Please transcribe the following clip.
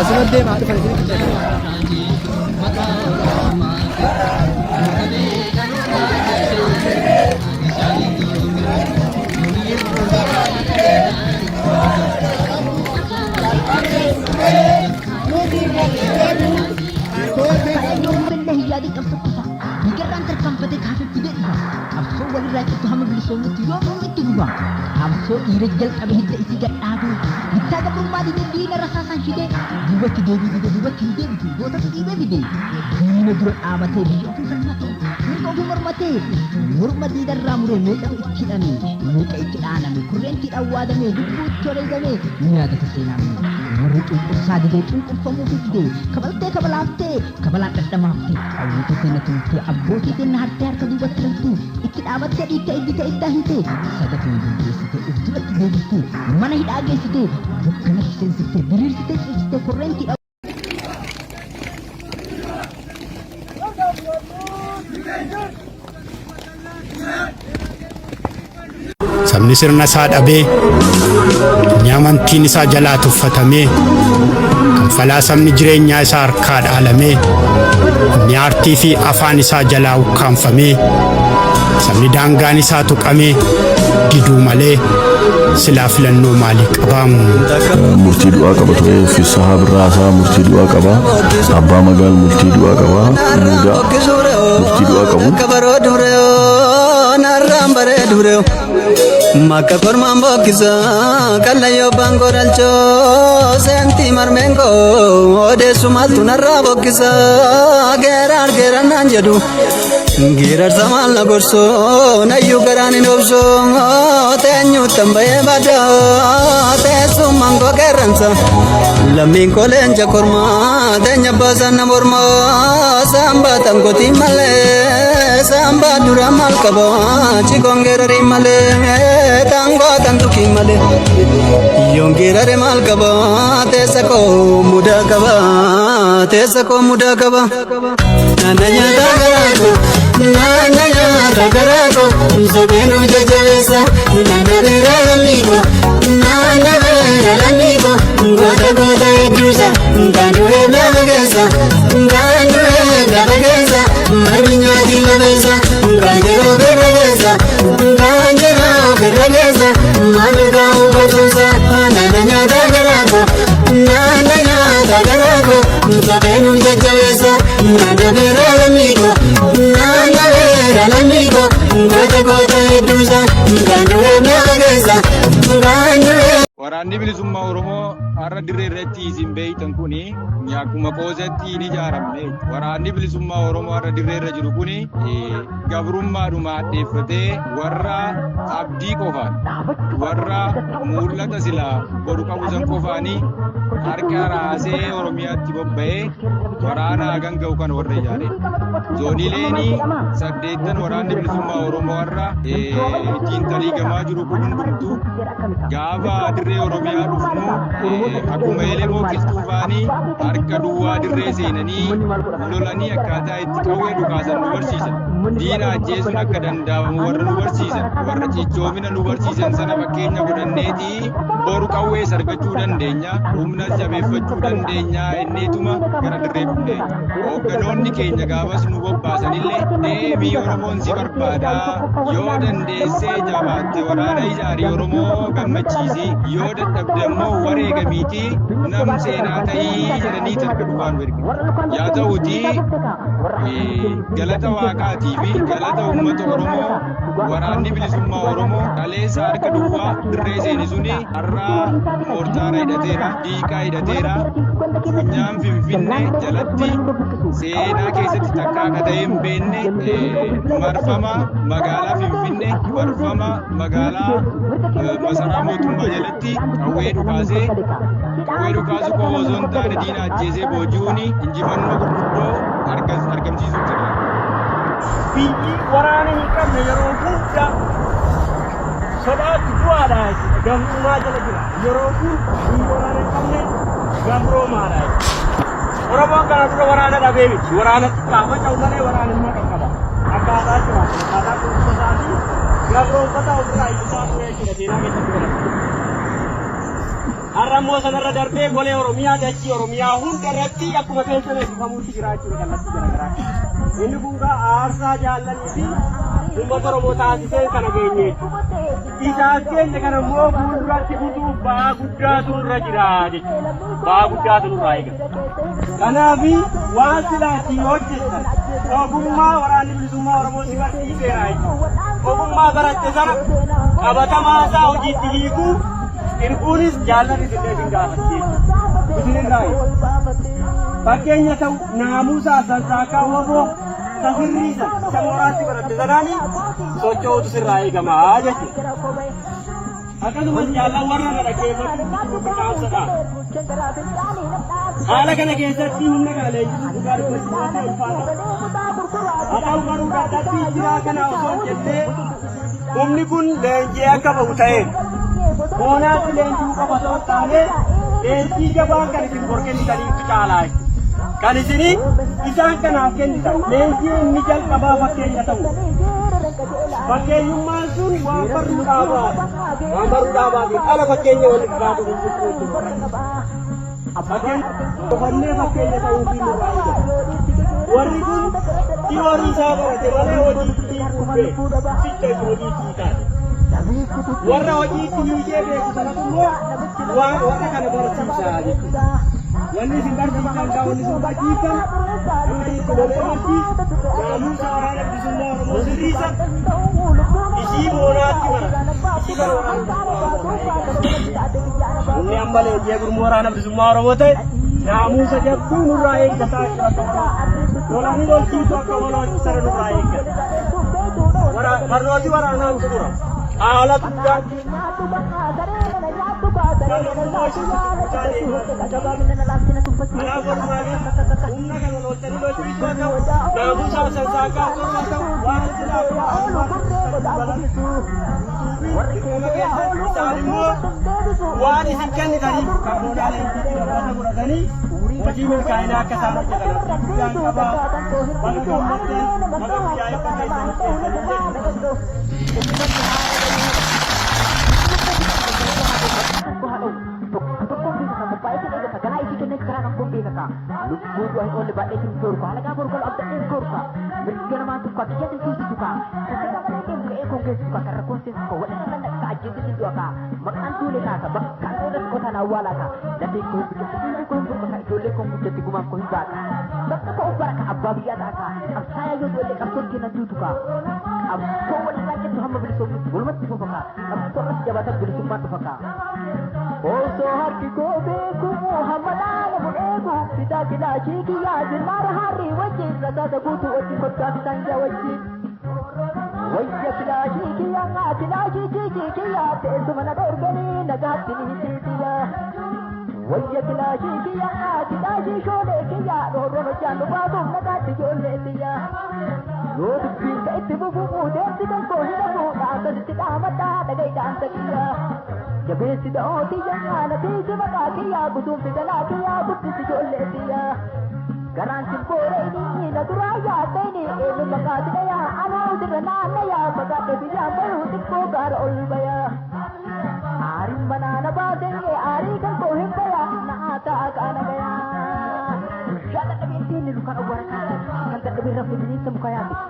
Asuma deemaa dhufan isinitti Yaadii qabsoo kufa. Biqirraan tarkaanfatee kaafee fidee dhufa. Qabsoo walirraa cittu hamma bilisoomnutti yoomuu itti fufa. Qabsoo dhiira jalqabe hidda isii gadhaabee. Bittaa gabrummaa didee diina rasaasaan shidee. Duubatti deebii didee duubatti hin deebitu. Gootatu dhiibee fide. Diina dura dhaabatee biyya ofii falmatee. Mirga ofii mormatee. Morma diinarraa muree meeqatu itti hidhame. Meeqa itti dhaaname. Kurreentii dhawwaadame. Lubbuu itti wareegame. Ni yaadata seenaan. Warri cunqursaa didee cunqurfamuuf didee. Kabaltee kabalaaftee. Kabalaan dhadhamaaftee. Qawwee teenya tumtee abbootii teenya hartee harka duubatti laftee itti dhaabattee dhiittee iddite iddaa hiitee sadatuu geggeessitee of duratti deebiftee mana hidhaa geessitee dukkanatti seensiftee diriirsitee ciibsitee korreentii Sabni sirna isaa dhabee, inni amantiin isaa jalaa tuffatamee, kan falaasamni jireenyaa isaa harkaa dhaalamee, inni aartii fi afaan isaa jalaa ukkaamfamee, sabni daangaan isaa tuqamee diduu malee silaa filannoo maalii qabaamu? Murtii du'aa qaba ture. Fissahaa Birraasaa murtii du'aa qaba. Abbaa Magaal murtii du'aa qaba. Muudaa murtii du'aa qabu. Makka kormaan bokkisa kallayyoo baangoo dhalchoo seentii marmeen koo odeessu maaltu narraa bokkisa geeraar geerannaan jedhu geerarsa maal na gorsoo nayyuu garaan hin obsoo teenyuuttan bahee bada teessummaan koo qeerransa lammiin koo leenca kormaa teenya baasaan na mormaa saambaa tankotii malee saambaa dura maal qaba cikoon geerarii malee tangoo tantukii malee yoon geerare maal qaba teessa koo mudaa qaba teessa koo mudaa qaba. Nana nyaata garaa koo nana nyaata garaa koo sobeen jajjabeessa nana beera lammii koo nana beera lammii koo goota goota hedduusa kan duree lafa keessa kan duree lafa keessa marmi nyaati labeessa kan yeroo birra keessa kan yeroo birra keessa maal gaa'u gochuusa nana nyaata garaa koo nana nyaata garaa koo sobeen jajjabeessa nana beera lammii koo nana beera lammii koo goota goota hedduusa kan duree lafa keessa kan duree. Waraanni bilisummaa Oromoo har'a dirree irratti isin beeytan kuni akkuma qoosatti hin ijaaramne. Waraanni bilisummaa Oromoo har'a dirree irra jiru kuni gabrummaadhuma hadheeffatee warra abdii qofaan warra mul'ata silaa boru qabu san qofaanii harka raasee Oromiyaatti bobba'ee waraana hagan ga'u kan warra ijaare. Zooniileen saddeettan waraanni bilisummaa Oromoo har'a ittiin taliigamaa jiru kun hundumtuu gaafa dirree Oromiyaa dhufnu akkuma elemoo qilxuu faanii harka duwwaa dirree seenanii lolanii akkaataa itti qawwee dhukaasan nu barsiisan. Diina ajjeesuun akka danda'amu warra nu barsiisan, warra cichoomina nu barsiisan sana fakkeenya godhanneeti boru qawwees argachuu dandeenya, humnas jabeeffachuu dandeenya inneetuma gara dirree dhufne. Hoogganoonni keenya gaafas nu bobbaasanillee deemii Oromoon si barbaada yoo dandeessee jabaatte waraana ijaarii Oromoo gammachiisi yoo dadhabde immoo wareegamiitii nam seenaa ta'ii jedhanii harka duwwaa nu erge. Yaa ta'uutii galata waaqaatii fi galata uummata Oromoo waraanni bilisummaa Oromoo kaleessa harka duwwaa dirree seeni suni har'aa moortaara hidhateera, diiqaa hidhateera, funyaan Finfinnee jalatti seenaa keessatti takkaa akka ta'e hin beekne marfama magaalaa Finfinnee, marfama magaalaa masaraa mootummaa jalatti qawwee dhukaasee qawwee dhukaasuu qofa osoo hin taane diina ajjeesee booji'uun injifannoo gurguddoo argamsiisuu jira. Biyyi waraana hin qabne yeroo hunda sodaatti du'aadha jechuudha. Gabrummaa jala jira. Yeroo hunda biyyi waraana hin qabne gabroomaadha jechuudha. Oromoon kana dura waraana dhabee miti. Waraana xiqqaa faca'u malee waraana immoo qaqqaba. Akkaataa jiraatu, akkaataa kunuunsa isaatii gabroonfata ofirraa ittisaa ture jechuudha seenaa keessatti barate. Har'a immoo sanarra darbee golee Oromiyaa, dachii Oromiyaa hunda irratti akkuma keessa eebbifamuutti jira jechuudha kallattii garaagaraa. Inni kun gaa aarsaa jaallanii fi uummata Oromoo taasiseen kana geenye jechuudha. Isaas keenya kana immoo fuulduratti butuuf ba'aa guddaatu nurra jira jechuudha. Ba'aa guddaatu nurraa eegama. Kanaaf waan silaa itti hojjettan ogummaa Waraanni Bilisummaa Oromoo si barsiiseera jechuudha. Ogummaa baratte sana qabatamaa isaa hojiitti hiikuu irbuunis jaallan isinlee isin gaafatti jechuudha. Isinirraa eega. Fakkeenya ta'u naamusaa sansaakaa waboo sirrii sana isa mooraatti baratte sanaanii socho'uutu sirraa eegama jechuudha. Akkasumas jaallan warra na dhaggeeffatu dhaamsadha. Haala kana keessatti humna kana leenjisuun dhugaa dubbachuu baay'ee ulfaata. Haa ta'u garuu dadhabbii jiraa kana osoo hin jennee humni kun leenji'ee akka bahu ta'eera. Moonaatti leenji'uu qofa osoo hin taane leenjii jabaan kan isin bor kennitaniitu caalaa jechuudha. Kan isinii isaan kanaaf kennitan leenjii inni jalqabaa fakkeenya ta'u. Fakkeenyummaan sun waan barruu dhaabaa waan barruu dhaabaatiin ala fakkeenya wal baatu hin jirtu jechuudha. Fakkeenya qofannee fakkeenya ta'uu fi nurraa eegama. Warri kun tiyoorii isaa barate malee hojiitti hiikuu beeku. Sicha isa hojiitti hiikaati. Warra hojiitti hiikee beeku sanatu immoo waan warra kana barsiisa jechuudha. Wanni isin barsiisan gaa wanni isin barsiisan akka itti lolee barsiisu naamusa Waraana Bilisummaa Oromoo sirriisa isii moonaatti barata. Isii bara Waraana Bilisummaa Oromoo irraa eegama. Humni amma leenji'ee gurmuu Waraana Bilisummaa Oromoo ta'e naamusa jabduu nurraa eeggataa jira akka Oromoo. Lolanii lolchiisu akka Oromootti sana nurraa eeggata. Barnooti waraanaan xumura. Haala guddaa Kanaaf walumaa gala humna kana loltanii lolchiisuu haa ta'u, naamusa sansaakaa haa ta'u, waan silaa dirqama keessan isaan immoo waan isin kennitaniif kan mooraa leenjiitti dabalata godhatanii hojii milkaa'inaa akka isaan hojjetan abdii guddaan qaba. Baga gammaddan, baga guyyaa eebba keessanii keessanii jechuudha. Tokkoon beekaka qophaa'ee eegaka galaa isii kenneef karaa kan koon beekaka lubbuu du'a hin oolle baadhee sin toorka halagaa boru galu abdadheen koorka mirga namaa tukka kiyya sin tuusisu ka sassaqa malee deemu ga'ee koon geessisu ka karra koon seensu ka walirra lallaqqa ajjeese sin du'a ka maqaan duule kaasa bakka oolas qotaan awwaalaa ka lafeen koo hin biqiltu dhiigni koo hin burqa ka ijoollee koon guddatti gumaan koo hin baaka bakka koo ubbara ka abbaa biyyaa ta'a ka qabsaayaa yoo du'ellee qabsoon kennan duutu ka qabsoo walirraa jettu hamma bilisoomnutti walumatti fufa ka qabsoo irratti jabaatan bilisummaan dhufa ka. Osoo harki koo beeku hamma dhaalamu eegu fitaa kilaashii kiyyaa jirmaara harrii wajjin rasaasa guutuu wajjin kottaa fitaan wajjin. Wayya kilaashii kiyyaa kilaashii jiijii kiyyaa teessuma na dhorganii nagaatti ni hiitiya. Wayya kilaashii kiyyaa kilaashii shoolee kiyyaa dhoorroon hojjaan dhufaatuuf nagaatti ijoollee tiyya. Yoo dubbiin ka itti fufu deemsi kan koo hidhamu dhaamsasitti dhaamadhaa dhaga'i dhaamsa kiyya. Jabeessi da'oo kiyya na tiisi maqaa kiyya gutuun fidalaa kiyya guddisi ijoollee tiyya. Garaan simboore inni na duraa yaaddeeni eenyu maqaa sidhaya anuu sirra naannaya fagaadhe biyyaan bayuu xiqqoo gaara ol baya. Aariin manaa na baasee aarii kan koo hin baya naa ta'a qaana gaya. Guyyaa dadhabeen deemne lukaan awwaara kaase kan dadhabeen rafne bineensa muka yaase.